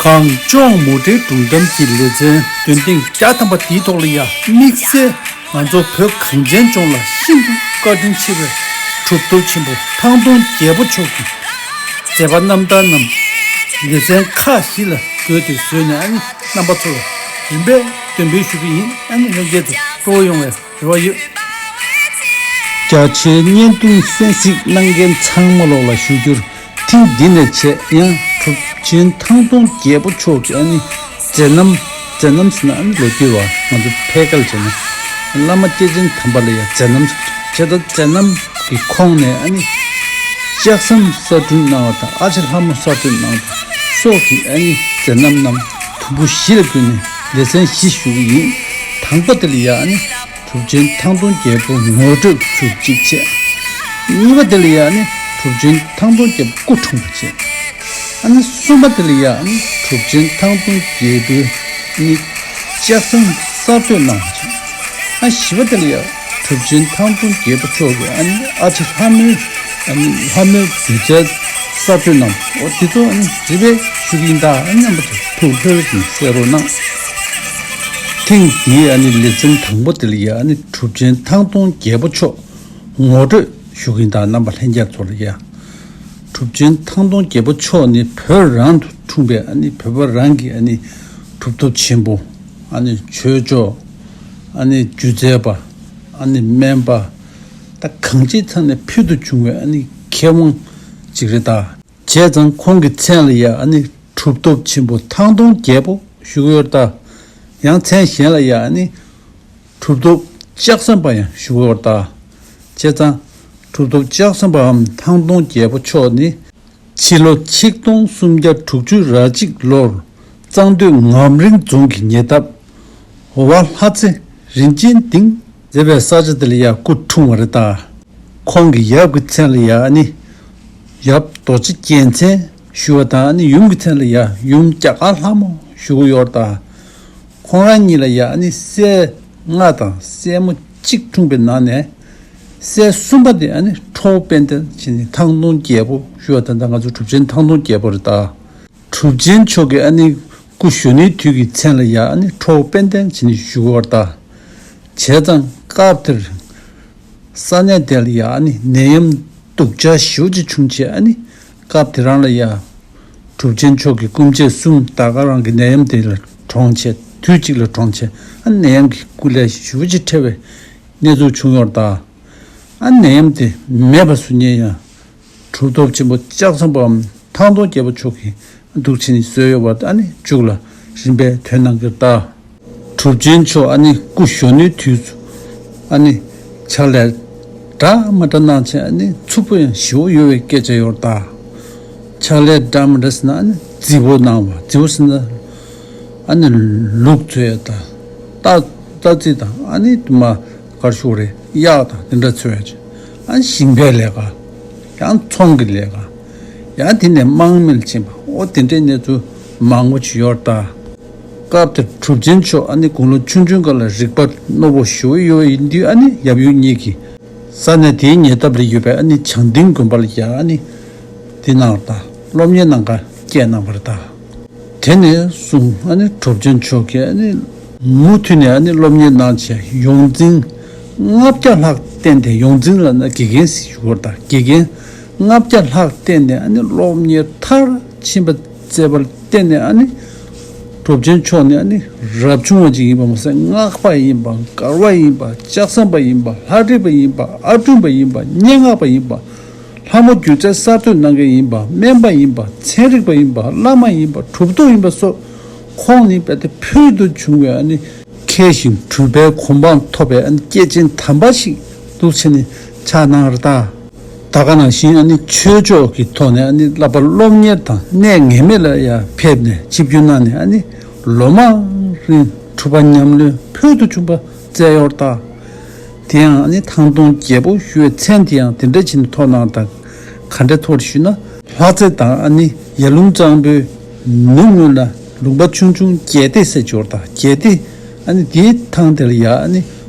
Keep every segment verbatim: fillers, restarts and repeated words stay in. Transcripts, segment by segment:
གངས་ལྗོངས་མུ་འབྲེལ་སྒྲུང་གཏམ་གྱི་ལེ་ཚན་འདོན་ཐེངས་བརྒྱ་ཐམ་པ་འདིའི་ཐོག་ལ་ཡ་དམིགས་བསལ་ང་ཚོ་བོད་གངས་ཅན་ལྗོངས་ལ་ཤིན་ཏུ་བཀའ་དྲིན་ཆེ་བའི་གྲུབ་ཐོབ་ཆེན་པོ་ཐང་སྟོང་རྒྱལ་པོ་མཆོག་གི་མཛད་པ་རྣམ་ཐར་རྣམས་ལེ་ཚན་ཁག་བཞི་ལ་བགོས་ཏེ་བཟོས་ནས་ཨ་ནི་རྣམ་པ་ཚོ་ལ་རིམ་པས་འདོན་སྤེལ་ཞུ་གི་ཡིན། ཨ་ནི་ལྷན་རྒྱས་ཚོ་སྤྲོ་བོ་ཡོང་བའི་རེ་བ་ཡོད། རྒྱ་ཆེའི་བརྙན་ཐུང་གསན་གཟིགས་གནང་མཁན་ཚང་མ་ལོག་ལ་ཞུ་རྒྱུར། ཐེངས་འདི་ནས་བྱས་ཡང་གྲུབ་ཆེན་ཐང་སྟོང་རྒྱལ་པོ་མཆོག་གི་ཨ་ནི་མཛད་རྣམ། མཛད་རྣམ་ཟེར་ན་ཨ་ནི་ལོ་རྒྱུས་བ་ང་ཚོ་ཕལ་སྐད་བྱས་ན་བླ་མ་སྐྱེས་ཆེན་དམ་པ་ལ་ཡང་མཛད་རྣམ་ཟེར། བྱས་ད་མཛད་རྣམ་གྱི་ཁོངས་ནས་ཨ་ནི་ལྕགས་ཟམ་གསར་སྐྲུན་གནང་བ་དང་ཨ་ཅེ་ལྷ་མོ་གསར་གཏོད་གནང་བ་སོགས་ཀྱི་ཨ་ནི་མཛད་རྣམ་རྣམས་དུམ་བུ་བཞི་ལ་བགོས་ནས་ལེ་ཚན་བཞི་ཞུ་གི་ཡིན། དང་པོ་དེ་ལ་ཡང་ཨ་ནི། གྲུབ་ཆེན་ཐང་སྟོང་རྒྱལ་པོ་ངོ་སྤྲོད་ཚུལ་གཅིག་བྱས། གཉིས་པ་དེ་ལ་ཡང་ནི་གྲུབ་ཆེན་ཐང་སྟོང་རྒྱལ་པོ་སྐུ་འཁྲུངས་པ་བྱས། ཨ་ནི་གསུམ་པ་དེ་ལ་ཡང་ནི་གྲུབ་ཆེན་ཐང་སྟོང་རྒྱལ་པོའི་ནི་ལྕགས་ཟམ་གསར་གཏོད་གནང་བ་བྱས། ཨ་བཞི་པ་དེ་ལ་ཡང་གྲུབ་ཆེན་ཐང་སྟོང་རྒྱལ་པོ་མཆོག་གི་ཨ་ནི་ཨ་ཅེ་ལྷ་མོའི་ཨ་ནི་ལྷ་མོའི་སྒྱུ་རྩལ་གསར་གཏོད་གནང་བ། འོ་དེ་ཚོ་ཨ་ནི་རིམ་པས་ཞུ་གི་ཡིན། ད་ཨ་ནི་རྣམ་པ་ཚོ་ཐུགས་ལྷོད་ཀྱིས་གསན་རོགས་གནང་། ཐེངས་འདིའི་ཨ་ནི་ལེ་ཚན་དང་པོ་དེ་ལ་ཡ་ཨ་ནི་གྲུབ་ཆེན་ཐང་སྟོང་རྒྱལ་པོ་མཆོག་ངོ་སྤྲོད་ཞུ་གི་ཡིན། ད་རྣམ་པ་ལྷན་རྒྱས་ཚོ་ལ་ཡ། གྲུབ་ཆེན་ཐང་སྟོང་རྒྱལ་པོ་མཆོག་ནི་བོད་རང་དུ་འཁྲུངས་པའི་ཨ་ནི་བོད་པ་རང་གི་ཨ་ནི་གྲུབ་ཐོབ་ཆེན་པོ། ཨ་ནི་ཆོས་ཕྱོགས། ཨ་ནི་སྒྱུ་རྩལ་པ། ཨ་ནི་སྨན་པ། ད་གང་ཅིའི་ཐད་ནས་ཕུལ་དུ་བྱུང་བའི་ཨ་ནི་མཁས་དབང་ཅིག་རེད་ད། བྱས་ཙང་ཁོང་གི་མཚན་ལ་ཡ་ཨ་ནི་གྲུབ་ཐོབ་ཆེན་པོ་ཐང་སྟོང་རྒྱལ་པོ་ཞུ་གི་ཡོད་ད། ཡང་མཚན་གཞན་ལ་ཡ་ཨ་ནི་གྲུབ་ཐོབ་ལྕགས་ཟམ་པ་ཡང་ཞུ་གི་ཡོད་ད། བྱས་ཙང་གྲུབ་ཐོབ་ལྕགས་ཟམ་པའམ་ཐང་སྟོང་རྒྱལ་པོ་མཆོག་ནི་ཕྱི་ལོ་ཆིག་སྟོང་སུམ་བརྒྱ་དྲུག་ཅུ་རེ་གཅིག་ལོར་གཙང་སྟོད་ངམ་རིང་རྫོང་གི་ཉེ་འདབས་འོ་བ་ལྷ་རྩེ་རིན་ཆེན་སྡིངས་ཟེར་བའི་ས་ཆ་དེ་ལ་ཡ་སྐུ་འཁྲུངས་པ་རེད་ད། ཁོང་གི་ཡབ་ཀྱི་མཚན་ལ་ཡ་ཨ་ནི་ཡབ་རྡོ་རྗེ་རྒྱལ་མཚན་ཞུ་བ་དང་ཨ་ནི་ཡུམ་གྱི་མཚན་ལ་ཡ་ཡུམ་སྐྱ་ཀ་ལྷ་མོ་ཞུ་གི་ཡོད་ད། ཁོང་རང་གཉིས་ལ་ཡ་ཨ་ནི་སྲས་ལྔ་དང་སྲས་མོ་གཅིག་འཁྲུངས་པའི་ནང་ནས་སྲས་གསུམ་པ་དེ་ཨ་ནི་ཁྲོ་བོ་དཔལ་ལྡན་བྱས་ནས་ཐང་སྟོང་རྒྱལ་པོ་ཞུ་བ་དང་ད་ང་ཚོ་གྲུབ་ཆེན་ཐང་སྟོང་རྒྱལ་པོ་རེད་ད། གྲུབ་ཆེན་མཆོག་གི་ཨ་ནི་སྐུ་གཞོན་ནུའི་དུས་ཀྱི་མཚན་ལ་ཡ་ཨ་ནི་ཁྲོ་བོ་དཔལ་ལྡན་བྱས་ནས་ཞུ་གི་ཡོད་ད། བྱས་ཙང་སྐབས་དེར་ས་གནས་དེ་ལ་ཡ་ཨ་ནི་ནད་ཡམས་སྡུག་ཅག་ཞེ་པོ་ཅིག་བྱུང་བྱས། ཨ་ནི་སྐབས་དེ་རང་ལ་ཡ་གྲུབ་ཆེན་མཆོག་གི་སྐུ་མཆེད་གསུམ་ད་ག་རང་གི་ནད་ཡམས་དེ་ལ་གྲོངས་བྱས། དུས་གཅིག་ལ་གྲོངས་བྱས། ཨ་ནད་ཡམས་ཀྱི་སྐུ་ལས་ཞེ་པོ་ཅིག་ཕྲ་བའི་གནས་ཚུལ་བྱུང་ཡོད་ད། ཨ་ནད་ཡམས་དེ་མེད་པ་བཟོ་མཁན་ཡང་གྲུབ་ཐོབ་ཆེན་པོ་ལྕགས་ཟམ་པའམ་ཐང་སྟོང་རྒྱལ་པོ་མཆོག་གིས་འདུག་བྱས་ནས་བཟོས་ཡོད་པ་ཨ་ནི་མཇུག་ལ་རིམ་པས་འདོན་གནང་གི་རེད་ད། གྲུབ་ཆེན་མཆོག་ཨ་ནི་སྐུ་གཞོན་ནུའི་དུས་སུ་ཨ་ནི་ཕྱག་ལས་འདྲ་མི་འདྲ་གནང་བྱས། ཨ་ནི་མཚུར་ཕུ་ཡང་ཞེ་པོ་ཡོད་པའི་སྐད་ཆ་ཡོད་ད། ཕྱག་ལས་འདྲ་མི་འདྲ་ཟེར་ན་ཨ་ནི་རྫི་བོ་གནང་བ། རྫི་བོ་ཟེར་ན་ཨ་ནི་ལུག་འཚོ་ཡ་ད། རྟ་རྟ་རྫི་དང་ཨ་ནི་དུ་མ་དཀར་ཤོག་རེད། གཡག་དང་དེ་འདྲ་འཚོ་ཡ་ཅིག་ཨ་ནི་ཞིང་པའི་ལས་ཀ། ཡང་ཚོང་གི་ལས་ཀ། ཡང་དེ་ནས་དམག་མི་ལ་ཕྱིན་པ། འོ་དེ་འདྲའི་གནས་ཚུལ་མང་པོ་ཅིག་ཡོད་ད། སྐབས་དེར་གྲུབ་ཆེན་མཆོག་ཨ་ནི་དགུང་ལོ་ཆུང་ཆུང་སྒང་ལ་རིག་པ་རྣོ་པོ་ཞེ་པོ་ཡོད་ཡིན་དུས། ཨ་ནི་ཡབ་ཡུམ་གཉིས་ཀྱིས་ས་གནས་དེའི་ཉེ་འདབས་ལ་ཡོད་པའི་ཨ་ནི་བྱང་སྟེང་དགོན་པ་ལ་ཡ་ཨ་ནི་དེ་གནང་ད། སློབ་གཉེར་གནང་ག་བསྐྱལ་གནང་བ་རེད་ད། དེ་ནས་བཟུང་ཨ་ནི་གྲུབ་ཆེན་མཆོག་གིས་ཨ་ནི་མུ་མཐུད་ནས་ཨ་ནི་སློབ་གཉེར་གནང་བྱས། ཡོངས་འཛིན་ལྔ་བརྒྱ་ལྷག་བསྟེན་ཏེ། ཡོངས་འཛིན་ལབ་ན་དགེ་རྒན་ཟེར་ཞུ་བ་རེད་ད། དགེ་རྒན་ལྔ་བརྒྱ་ལྷག་བསྟེན་ནས་ཨ་ནི་སློབ་གཉེར་མཐར་ཕྱིན་པ་མཛད་པར་བརྟེན་ནས་ཨ་ནི་གྲུབ་ཆེན་མཆོག་ནི་ཨ་ནི་རབ་བྱུང་བ་ཅིག་ཡིན་པ་མ་ཟད། སྔགས་པ་ཡིན་པ། མགར་བ་ཡིན་པ། ལྕགས་ཟམ་པ་ཡིན་པ། ལྷ་བྲིས་པ་ཡིན་པ། ཨ་བྲུན་པ་ཡིན་པ། སྙན་ངག་པ་ཡིན་པ། ལྷ་མོ་སྒྱུ་རྩལ་གསར་གཏོད་གནང་མཁན་ཡིན་པ། སྨན་པ་ཡིན་པ། ཚན་རིག་པ་ཡིན་པ། བླ་མ་ཡིན་པ། གྲུབ་ཐོབ་ཡིན་པ་སོགས་ཁོང་ནི་རྦད་དེ་ཕུལ་དུ་བྱུང་བའི་ཨ་ནི་མཁས་ཤིང་གྲུབ་པའི་གོ་འཕང་ཐོབ་པའི་ཨ་ནི་སྐྱེས་ཆེན་དམ་པ་ཞིག་འདུག་བྱས་ནས་ཆགས་གནང་རེད་ད། ད་ག་ནང་བཞིན་ཨ་ནི་ཆོས་ཕྱོགས་ཀྱི་ཐོག་ནས་ཨ་ནི་བསླབ་པ་སློབ་གཉེར་དང་གནས་ངེས་མེད་ལ་ཡང་ཕེབས་ནས་ཆིབས་བསྒྱུར་གནང་ནས་ཨ་ནི་ལོ་མང་རིང་སྒྲུབ་པ་ཉམས་ལེན་ཕུལ་དུ་བྱུང་བ་མཛད་ཡོད་རེད་ད། དེ་ཡང་ཨ་ནི་ཐང་སྟོང་རྒྱལ་པོ་ཞུ་བའི་མཚན་དེ་ཡང་དེ་འདྲ་བྱས་ནས་ཐོགས་གནང་དང་། ག་འདྲ་ཐོག་ཞུས་ན། ལྷ་རྩེ་དང་ཨ་ནི་ཡར་ཀླུང་གཙང་པོའི་ནུབ་ངོས་ལ་ལུང་པ་ཆུང་ཆུང་རྒྱལ་བདེ་ཟེར་ཅིག་ཡོད་རེད་ད། རྒྱལ་བདེ། ཨ་ནི་དེའི་ཐང་དེ་ལ་ཡ་ཨ་ནི་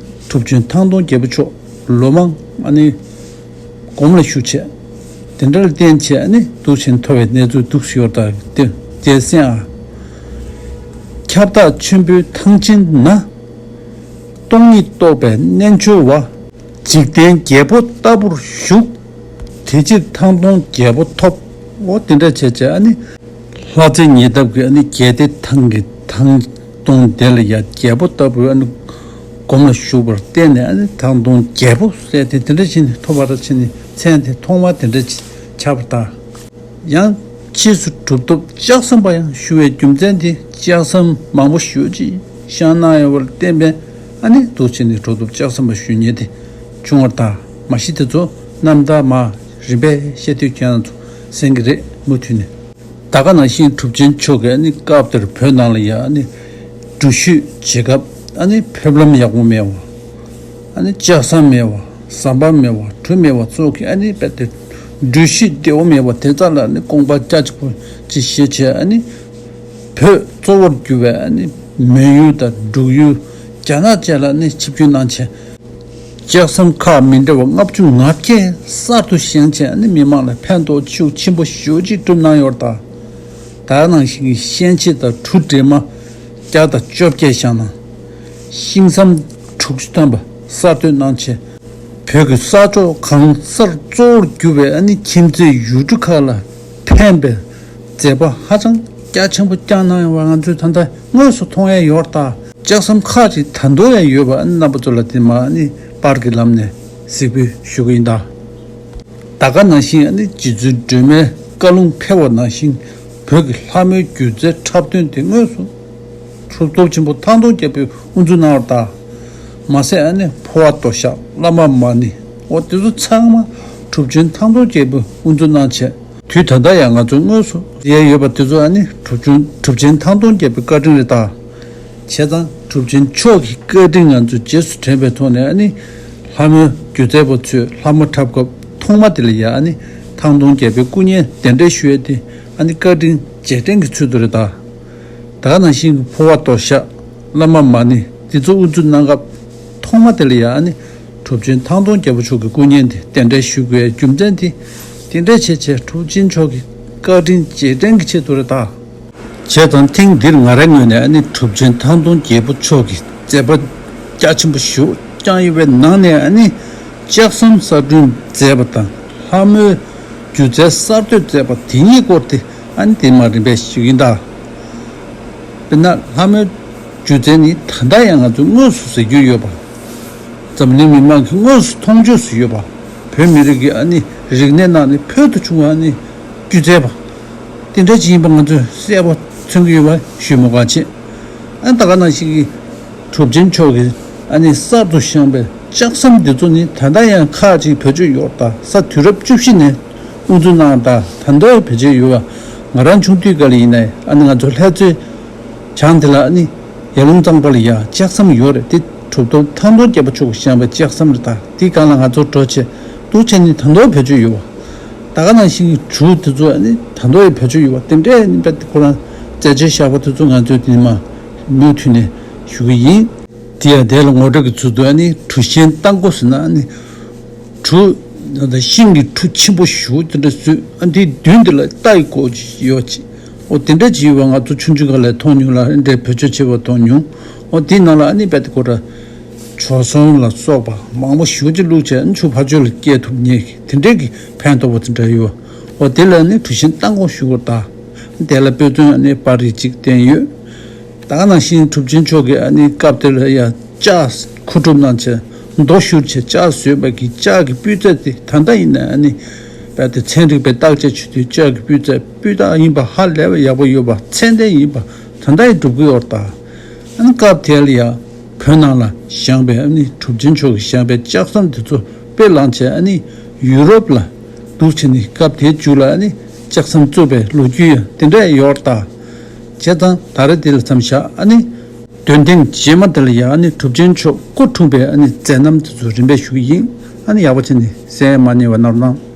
གྲུབ་ཆེན་ཐང་སྟོང་རྒྱལ་པོ་མཆོག་ལོ་མང་ཨ་ནི་སྒོམ་ལ་བཞུགས་བྱས། དེ་འདྲ་ལ་བརྟེན་བྱས་ཨ་ནི་འདུག་བྱས་ནས་ཐོབ་པའི་གནས་ཚུལ་འདུག་སེ་ཡོད་རེད་ད། དེ་རྒྱལ་མཚན་ཨ། ཁྱབ་བདག་ཆེན་པོའི་ཐང་ཆེན་ན། སྟོང་ཉིད་རྟོགས་པའི་རྣལ་འབྱོར་བ། འཇིག་རྟེན་རྒྱལ་པོ་ལྟ་བུར་བཞུགས། དེ་ཕྱིར་ཐང་སྟོང་རྒྱལ་པོ་ཐོབ། འོ་དེ་འདྲ་བྱས་བྱས་ཨ་ནི། ལྷ་རྫས་ཉེ་འདབས་ཀྱི་ཨ་ནི་རྒྱལ་བསྟན་ཐང་གི་ཐང་སྟོང་དེ་ལ་ཡ་རྒྱལ་པོ་ལྟ་བུའི་ཨ་ནི་སྒོམ་ལ་ཞུགས་པར་བརྟེན་ནས་ཨ་ནི་ཐང་སྟོང་རྒྱལ་པོ་ཟེར་ཏེ་དེ་འདྲ་བྱས་ནས་ཐོབ་པར་བྱས་ནས་མཚན་དེ་ཐོག་མ་དེ་འདྲ་ཆགས་པར་གདའ། ཡང་ཕྱིས་སུ་གྲུབ་ཐོབ་ལྕགས་ཟམ་པ་ཡང་ཞུ་བའི་རྒྱུ་མཚན་དེ་ལྕགས་ཟམ་མང་པོ་ཞེ་ཅིག་བཞེངས་གནང་ཡོད་པར་བརྟེན་པས་ཨ་ནི་འདུག་བྱས་ནས་གྲུབ་ཐོབ་ལྕགས་ཟམ་པ་ཞུ་མཁན་དེ་བྱུང་བར་གདའ། མ་གཞི་དེ་ཚོ་རྣམ་ཐར་མར་རིམ་པས་བཤད་དུས་ཁྱེད་རང་ཚོ་གསན་གྱི་རེད་མུ་མཐུད་ནས། ད་ག་ནང་བཞིན་གྲུབ་ཆེན་མཆོག་གིས་ཨ་ནི་སྐབས་དེར་བོད་ནང་ལ་ཡ་ཨ་ནི་འགྲུལ་བཞུད་བྱེད་སྐབས་ཨ་ནི་ཕེབས་ལམ་ཡག་པོ་མེད་པ། ཨ་ནི་ལྕགས་ཟམ་མེད་པ། ཟམ་པ་མེད་པ། གྲུ་མེད་པ་སོགས་ཀྱི་ཨ་ནི་རྦད་དེ་འགྲུལ་བཞུད་བདེ་བོ་མེད་པ་དེ་ཚོ་ལ་ཨ་ནི་དགོངས་པ་རྒྱ་ཆེན་པོ་ཅིག་བཞེས་བྱས་ཨ་ནི་བོད་གཙོ་བོར་གྱུར་པའི་ཨ་ནི་མོན་ཡུལ་དང་འབྲུག་ཡུལ། རྒྱ་ནག་བཅས་ལ་ཨ་ནི་ཆིབས་བསྒྱུར་གནང་བྱས། ལྕགས་ཟམ་ཁག་མི་འདྲ་བ་ལྔ་བཅུ་ང་བརྒྱད་གསར་དུ་བཞེངས་བྱས་ཨ་ནི་མི་མང་ལ་ཕན་ཐོགས་ཤུགས་ཆེན་པོ་ཞེ་ཅིག་བསྒྲུབས་གནང་ཡོད་པར་གདའ། ད་ག་ནང་བཞིན་གྱི་ཤན་ཆེ་དང་གྲུ་འདྲེས་མ་བརྒྱ་དང་བཅོ་བརྒྱད་བཞེངས་གནང་། ཤིང་ཟམ་དྲུག་ཅུ་ཐམ་པ་གསར་གཏོད་གནང་བྱས། བོད་ཀྱི་ས་ཕྱོགས་གང་སར་གཙོ་བོར་གྱུར་པའི་ཨ་ནི་ཁྱིམ་མཚེས་ཡུལ་གྲུ་ཁག་ལ་ཕན་པའི་མཛད་པ་ཧ་ཅང་རྒྱ་ཆེན་པོ་བསྐྱངས་གནང་ཡོད་པ་ང་ཚོས་ད་ལྟ་དངོས་སུ་མཐོང་ཡས་ཡོད་པར་གདའ། ལྕགས་ཟམ་ཁག་ཅིག་ད་དུང་ཡང་ཡོད་པ་ཨ་ནི་རྣམ་པ་ཚོ་ལ་དེ་མ་ཨ་ནི་པར་གྱི་ལམ་ནས་གཟིགས་འབུལ་ཞུ་གི་ཡིན་ད། ད་ག་ནང་བཞིན་ཨ་ནི་རྗེ་བཙུན་སྒྲོལ་མའི་བཀའ་ལུང་ཕེབས་པ་ནང་བཞིན་བོད་ཀྱི་ལྷ་མོའི་སྒྱུ་རྩལ་འཁྲབ་སྟོན་དེ་དངོས་སུ་གྲུབ་ཐོབ་ཆེན་པོ་ཐང་སྟོང་རྒྱལ་པོས་དབུ་འཛུགས་གནང་བར་གདའ། མ་ཟད་ཨ་ནི་འཕོ་བ་རྡོ་ཞགས། བླ་མ་མ་ཎི། འོ་དེ་ཚོ་ཚང་མ་གྲུབ་ཆེན་ཐང་སྟོང་རྒྱལ་པོས་དབུ་འཛུགས་གནང་བྱས། དུས་ད་ལྟ་ཡང་ང་ཚོ་དངོས་སུ་ཡལ་ཡོད་པ་དེ་ཚོ་ཨ་ནི་གྲུབ་ཆེན་གྲུབ་ཆེན་ཐང་སྟོང་རྒྱལ་པོའི་བཀའ་དྲིན་རེད་ད། བྱས་ཙང་གྲུབ་ཆེན་མཆོག་གི་བཀའ་དྲིན་ང་ཚོས་རྗེས་སུ་དྲན་པའི་ཐོག་ནས་ཨ་ནི་ལྷ་མོའི་སྒྱུ་རྩལ་པ་ཚོས་ལྷ་མོ་འཁྲབ་སྐབས་ཐོག་མ་དེ་ལ་ཡ་ཨ་ནི་ཐང་སྟོང་རྒྱལ་པོའི་སྐུ་བརྙན་གདན་འདྲེན་ཞུ་ཡས་དེ་ཨ་ནི་བཀའ་དྲིན་རྗེས་དྲན་གྱི་ཚུལ་དུ་རེད་ད། ད་ག་ནང་བཞིན་གྱི་འཕོ་བ་རྡོ་ཞགས། བླ་མ་མ་ཎི་འདི་ཚོ་དབུ་འཛུགས་གནང་སྐབས་ཐོག་མ་དེ་ལ་ཡ་ཨ་ནི་གྲུབ་ཆེན་ཐང་སྟོང་རྒྱལ་པོ་མཆོག་གི་སྐུ་བརྙན་དེ་གདན་འདྲེན་ཞུ་དགོས་རྒྱུ་མཚན་དེ་དེ་འདྲ་བྱས་བྱས་གྲུབ་ཆེན་མཆོག་གི་བཀའ་དྲིན་རྗེས་དྲན་གྱི་ཆེད་དུ་རེད་ད། བྱས་ཙང་ཐེངས་འདིར་ང་རའི་ངོས་ནས་ཨ་ནི་གྲུབ་ཆེན་ཐང་སྟོང་རྒྱལ་པོ་མཆོག་གི་མཛད་པ་རྒྱ་ཆེན་པོ་ཞིག་བསྐྱངས་ཡོད་པའི་ནང་ནས་ཨ་ནི་ལྕགས་ཟམ་གསར་སྐྲུན་མཛད་པ་དང་ལྷ་མོའི་སྒྱུ་རྩལ་གསར་གཏོད་མཛད་པ་དེ་གཉིས་སྐོར་དེ་ཨ་ནི་དེ་མ་རིམ་པས་ཞུ་གི་ཡིན་ད། དཔེར་ན་ལྷ་མོའི་སྒྱུ་རྩལ་ནི་ད་ལྟ་ཡང་ང་ཚོས་དངོས་སུ་གཟིགས་རྒྱུ་ཡོད་པ། འཛམ་གླིང་མི་མང་གིས་དངོས་སུ་མཐོང་ཆོས་སུ་ཡོད་པ། བོད་མི་རིགས་ཀྱི་ཨ་ནི་རིག་གནས་ནང་ནས་ཕུལ་དུ་བྱུང་བ་ཨ་ནི་སྒྱུ་རྩལ་པ། དེ་འདྲ་ཅིག་ཡིན་པ་ང་ཚོས་གསལ་པོ་མཚོན་གྱི་ཡོད་པ་ཞུ་མོ་ག་བྱེད། ཨ་ནི་ད་ག་ནང་བཞིན་གྱི་གྲུབ་ཆེན་མཆོག་གིས་ཨ་ནི་གསར་དུ་བཞེངས་པའི་ལྕགས་ཟམ་འདི་ཚོ་ནི་ད་ལྟ་ཡང་ཁག་ཅིག་བེད་སྤྱོད་ཡོད་ད། ས་དུས་རབས་བཅུ་བཞི་ནས་དབུ་འཛུགས་གནང་ད་ད་ལྟ་ཡང་བེད་སྤྱོད་ཡོད་པ། ང་རང་ཆུང་དུས་སྐབས་ལ་ཡིན་ནའི་ཨ་ནི་ང་ཚོ་ལྷ་རྩེ་བྱང་དེ་ལ་ཨ་ནི་ཡར་ཀླུང་གཙང་པ་ལ་ཡ་ལྕགས་ཟམ་ཡོད་རེད། དེ་གྲུབ་ཐོབ་ཐང་སྟོང་རྒྱལ་པོ་མཆོག་གིས་བཞེངས་པའི་ལྕགས་ཟམ་རེད་ད། དེའི་སྒང་ལ་ང་ཚོ་འགྲོ་བྱས་འདུག་བྱས་ནི་ད་དུང་བེད་སྤྱོད་ཡོད་པ། ད་ག་ནང་བཞིན་གྱི་གྲུ་དེ་ཚོ་ཨ་ནི་ད་དུང་ཡང་བེད་སྤྱོད་ཡོད་པ་དེ་འདྲས་ཨ་ནི་དཔེ་ཁོ་རང་རྩེད་ཆས་བཞག་པ་དེ་ཚོ་ང་ཚོས་དེ་ནི་མ་མུ་མཐུད་ནས་ཞུ་གི་ཡིན། དེ་ཡང་དེ་ལ་ངོ་སྤྲོད་ཀྱི་ཚུལ་དུ་ཨ་ནི་གྲུ་ཤན་རྟ་མགོ་ཟེར་ན་ཨ་ནི་གྲུ་ཤིང་གི་གྲུ་ཆེན་པོ་ཞེ་པོ་དེ་འདྲ་བཟོས། ཨ་དེའི་མདུན་དེ་ལ་རྟ་ཡི་མགོ་ཅིག་ཡོད་ཅིག་འོ་དེ་འདྲ་ཅིག་ཡོད་པ་ང་ཚོ་ཆུང་ཆུང་སྒང་ལ་མཐོང་མྱོང་ལ་ཨ་འདྲའི་བེད་སྤྱོད་བྱེད་པ་མཐོང་མྱོང་། འོ་དེའི་ནང་ལ་ཨ་ནི་དཔེ་དེ་ཁོ་ར་བྱོལ་སོང་ལ་སོགས་པ་མང་པོ་ཞེ་པོ་ཅིག་བླུགས་བྱས་ཨ་ནི་ཆུ་ཕར་ཕྱོགས་ལ་སྐྱེལ་ཐུབ་མཁན་གྱི་དེ་འདྲའི་གི་ཕན་ཐོགས་པ་དེ་འདྲ་ཡོད། འོ་དེ་ལ་ཨ་ནི་གྲུ་ཤན་རྟ་མགོ་ཞུ་དགོས་ད། དེ་ལ་དཔེ་མཚོན་ཨ་ནི་པར་རིས་ཅིག་བསྟན་ཡོད། ད་ག་ནང་བཞིན་གྲུབ་ཆེན་མཆོག་གིས་ཨ་ནི་སྐབས་དེ་ལ་ཡ་ལྕགས་མཁོ་སྒྲུབ་གནང་བྱས་རྡོ་བཞུར་བྱས་ལྕགས་བཟོས་པ་གི་ལྕགས་ཀྱི་སྤུས་ཚད་དེ་ད་ལྟ་ཡིན་ན་ཨ་ནི་རྦད་དེ་ཚན་རིག་པས་བརྟག་དཔྱད་བྱེད་དུས་ལྕགས་ཀྱི་སྤུས་ཚད་སྤུས་དག་ཡིན་པ་ཧ་ལས་པ་ཡག་པོ་ཡོད་པ་ཚད་ལྡན་ཡིན་པ་ད་ལྟ་ཡང་སྒྲུབ་ཀྱི་ཡོད་རེད་ད། ཨ་ནི་སྐབས་དེ་ལ་ཡ་བོད་ནང་ལ་བཞེངས་པའི་ཨ་ནི་གྲུབ་ཆེན་མཆོག་གིས་བཞེངས་པའི་ལྕགས་ཟམ་དེ་ཚོ་དཔེ་བླངས་བྱས་ཨ་ནི་ཡུ་རོབ་ལ་འདུག་བྱས་ནས་སྐབས་དེའི་མཇུག་ལ་ཨ་ནི་ལྕགས་ཟམ་བཙུགས་པའི་ལོ་རྒྱུས་ཡང་དེ་འདྲ་ཡོད་རེད་ད། བྱས་ཙང་ད་རེས་འདི་ལ་མཚམས་བཞག་ཨ་ནི། འདོན་ཐེངས་རྗེས་མ་དེ་ལ་ཡང་ཨ་ནི་གྲུབ་ཆེན་མཆོག་སྐུ་འཁྲུངས་པའི་ཨ་ནི་མཛད་རྣམ་དེ་ཚོ་རིམ་པས་ཞུ་གི་ཡིན། ཨ་ནི་ཡག་པོ་བྱས་ནས་གསན་མ་ཉེས་པ་གནང་རོགས་གནང་།